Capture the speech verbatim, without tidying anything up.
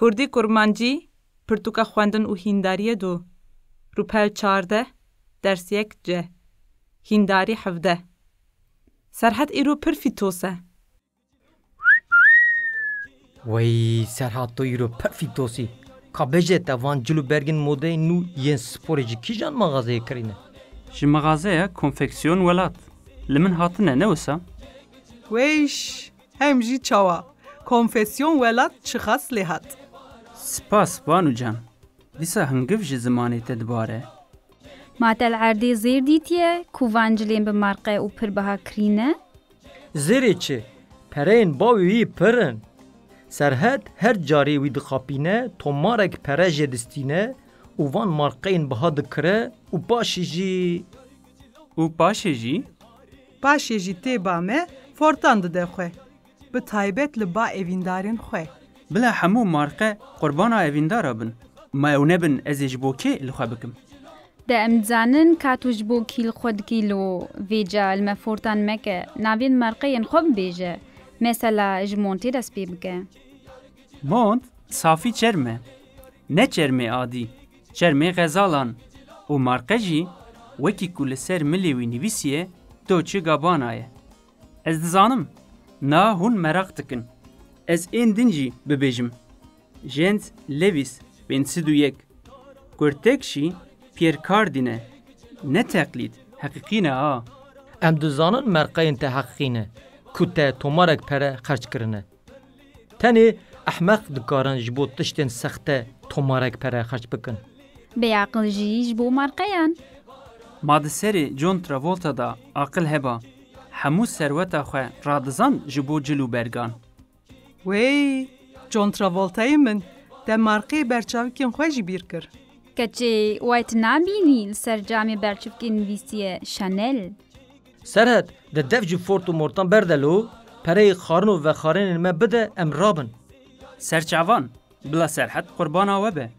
Kurdî kurmancî, pirtûka xwendin û hîndariyê do. Rûpel çardeh, ders yek C. Hîndarî hevdeh. Serhet îro pir fîtos e. Wey, Serhat, to îro pir fîtos î. Ka bêje te van cil û bergên modeyên nû yên sporê ji kîjan mexazeyê kirîne? Ji mexazeya Konfeksiyon Welat. Li min hatine, ne wisa? Weyş, hem jî çawa. Konfeksiyon Welat çi xas lê hat. Spas, Banu can. Dîsa hingiv ji zimanê te dibare. Ma te li erdê zêr dîtiye ku van cilên bi marqe û pir biha kirîne? Zêrê çi? Pereyên bawê wî pir in. Serhet her carê wî dixapîne, tomarek pere jê distîne û van marqeyên biha dikire û paşê jî... Û paşê jî? Paşê jî tê ba me, fortan dide xwe. Bi taybet li ba evîndarên xwe. Bila hemû marqe qurbana evîndara bin. Ma ew nebin, ez ê ji bo kê li xwe bikim? De em dizanin ka tu ji bo kî li xwe dikî lo, vêca li me fortan meke. Navên marqeyên xwe bibêje. Mesela ji montê dest pê bike. Mont safî çerm e. Ne çermê adî. Çermê xezalan. Û marqe jî wekî ku li ser milê wî nivîsiye, Dolce Gabbana ye. Ez dizanim, niha hûn meraq dikin. Ez ên din jî bibêjim. Jens Lewis pênc sed û yek. Kurtek jî Pierre Cardin e. Ne teqlîd, heqîqî ne ha. Em dizanin merqeyên te heqîqî ne, ku te tomarek pere xerc kirine. Tenê ehmeq dikarin ji bo tiştên sexte tomarek pere xerc bikin. Bêaqil jî ji bo marqeyan. Ma di serê John Travolta de aqil heba, hemû serweta xwe radizan ji bo cil û bergan. Wey, John Travoltayê min, te marqê berçavkên xwe jî bîr kir. Keçê, way tu nabînî li ser camê berçivkê nivîsiye Chanel? Serhet, de dev ji fort û mortan berde lo, pereyê xarin û vexarinên me bide, em rabin. Serçavan, bila Serhet qurbana we be.